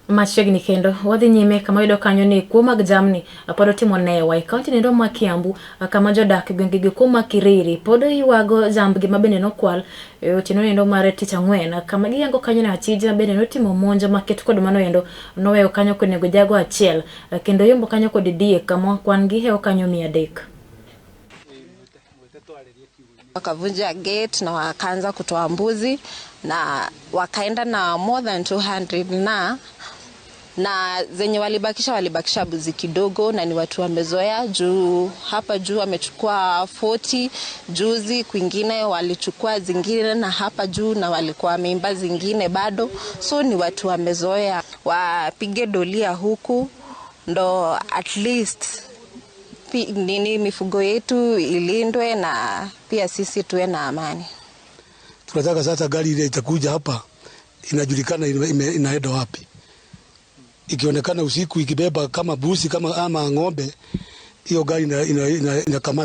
Machiegni kendo wadhi nyime kama wayudo kanyo ni kuo mag jamni pod otimo newa e kaunti nendo ma Kiambu, kama jodak e gwenge gi kuo ma Kiriri pod ywago jambgi ma bende nokwal e otieno nendo mar tich ang'wen, kama giyango kanyo ni achije ma bende notimo monj maket kod mano endo noweyo kanyo konego jago achiel kendo yombo kanyo kod diek kama kwan gi hewo kanyo 300. Wakavunja gate na wakaanza kutoa mbuzi na wakaenda na more than 200 na zenye walibakisha, walibakisha mbuzi kidogo, na ni watu wamezoea juu hapa juu wamechukua 40 juzi, kwingine walichukua zingine na hapa juu na walikuwa wameimba zingine bado, so ni watu wamezoea. Wapige doria huku ndo at least nini mifugo yetu ilindwe na pia sisi tuwe na amani. Tunataka sasa gari ile itakuja hapa inajulikana inaenda wapi. Ikionekana usiku ikibeba kama busi kama ama ng'ombe, hiyo gari inakamatwa.